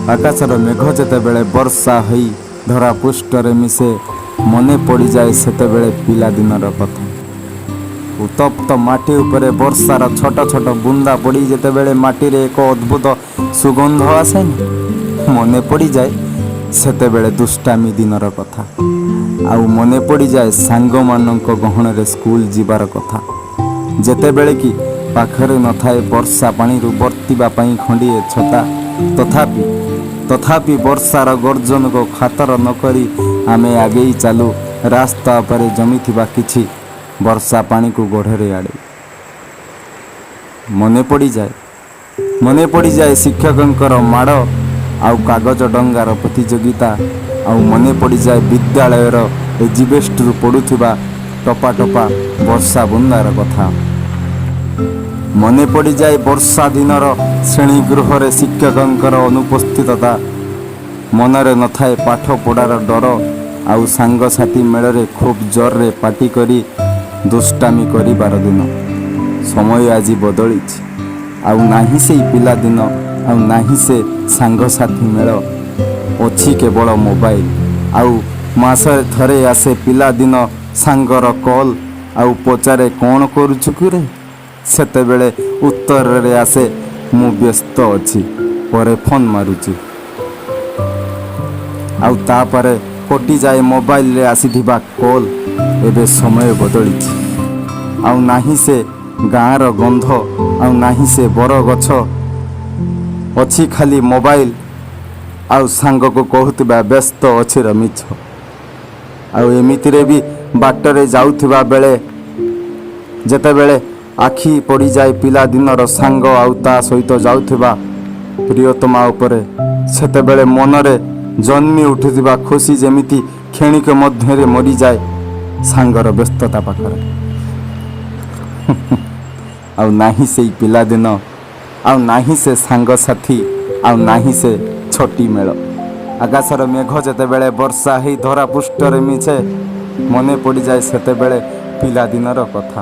ଆକାଶର ମେଘ ଯେତେବେଳେ ବର୍ଷା ହୋଇ ଧରା ପୃଷ୍ଠରେ ମିଶେ, ମନେ ପଡ଼ିଯାଏ ସେତେବେଳେ ପିଲାଦିନର କଥା। ଉତ୍ତପ୍ତ ମାଟି ଉପରେ ବର୍ଷାର ଛୋଟ ଛୋଟ ବୁନ୍ଦା ପଡ଼ି ଯେତେବେଳେ ମାଟିରେ ଏକ ଅଦ୍ଭୁତ ସୁଗନ୍ଧ ଆସେନି, ମନେ ପଡ଼ିଯାଏ ସେତେବେଳେ ଦୁଷ୍ଟାମି ଦିନର କଥା। ଆଉ ମନେ ପଡ଼ିଯାଏ ସାଙ୍ଗମାନଙ୍କ ଗହଣରେ ସ୍କୁଲ ଯିବାର କଥା, ଯେତେବେଳେ କି ପାଖରେ ନଥାଏ ବର୍ଷା ପାଣିରୁ ବର୍ତ୍ତିବା ପାଇଁ ଖଣ୍ଡିଏ ଛତା। ତଥାପି ବର୍ଷାର ଗର୍ଜନକୁ ଖାତର ନକରି ଆମେ ଆଗେଇ ଚାଲୁ, ରାସ୍ତା ଉପରେ ଜମିଥିବା କିଛି ବର୍ଷା ପାଣିକୁ ଗୋଡ଼ରେ ଆଡ଼େଇ। ମନେ ପଡ଼ିଯାଏ ଶିକ୍ଷକଙ୍କର ମାଡ଼ ଆଉ କାଗଜ ଡଙ୍ଗାର ପ୍ରତିଯୋଗିତା। ଆଉ ମନେ ପଡ଼ିଯାଏ ବିଦ୍ୟାଳୟର ଏଜବେଷ୍ଟରୁ ପଡ଼ୁଥିବା ଟପା ଟପା ବର୍ଷା ବୁନ୍ଦାର କଥା। ମନେ ପଡ଼ିଯାଏ ବର୍ଷା ଦିନର ଶ୍ରେଣୀ ଗୃହରେ ଶିକ୍ଷକଙ୍କର ଅନୁପସ୍ଥିତତା। ମନରେ ନଥାଏ ପାଠ ପଢ଼ାର ଡର ଆଉ ସାଙ୍ଗସାଥି ମେଳରେ ଖୁବ୍ ଜୋରରେ ପାଟି କରି ଦୁଷ୍ଟାମି କରିବାର ଦିନ। ସମୟ ଆଜି ବଦଳିଛି। ଆଉ ନାହିଁ ସେଇ ପିଲାଦିନ, ଆଉ ନାହିଁ ସେ ସାଙ୍ଗସାଥି ମେଳ। ଅଛି କେବଳ ମୋବାଇଲ। ଆଉ ମାସରେ ଥରେ ଆସେ ପିଲାଦିନ ସାଙ୍ଗର କଲ୍ ଆଉ ପଚାରେ, "କ'ଣ କରୁଛୁ କିରେ?" ସେତେବେଳେ ଉତ୍ତରରେ ଆସେ, "ମୁଁ ବ୍ୟସ୍ତ ଅଛି, ପରେ ଫୋନ୍ ମାରୁଛି।" ଆଉ ତାପରେ କଟିଯାଏ ମୋବାଇଲରେ ଆସିଥିବା କଲ୍। ଏବେ ସମୟ ବଦଳିଛି। ଆଉ ନାହିଁ ସେ ଗାଁର ଗନ୍ଧ, ଆଉ ନାହିଁ ସେ ବରଗଛ। ଅଛି ଖାଲି ମୋବାଇଲ ଆଉ ସାଙ୍ଗକୁ କହୁଥିବା ବ୍ୟସ୍ତ ଅଛିର ମିଛ। ଆଉ ଏମିତିରେ ବି ବାଟରେ ଯାଉଥିବା ବେଳେ ଯେତେବେଳେ ଆଖି ପଡ଼ିଯାଏ ପିଲାଦିନର ସାଙ୍ଗ ଆଉ ତା ସହିତ ଯାଉଥିବା ପ୍ରିୟତମା ଉପରେ, ସେତେବେଳେ ମନରେ ଜନ୍ମି ଉଠୁଥିବା ଖୁସି ଯେମିତି କ୍ଷଣିକ ମଧ୍ୟରେ ମରିଯାଏ ସାଙ୍ଗର ବ୍ୟସ୍ତତା ପାଖରେ। ଆଉ ନାହିଁ ସେଇ ପିଲାଦିନ, ଆଉ ନାହିଁ ସେ ସାଙ୍ଗସାଥି, ଆଉ ନାହିଁ ସେ ଛୋଟି ମେଳ। ଆକାଶର ମେଘ ଯେତେବେଳେ ବର୍ଷା ହେଇ ଧରା ପୃଷ୍ଠରେ ମିଶେ, ମନେ ପଡ଼ିଯାଏ ସେତେବେଳେ ପିଲାଦିନର କଥା।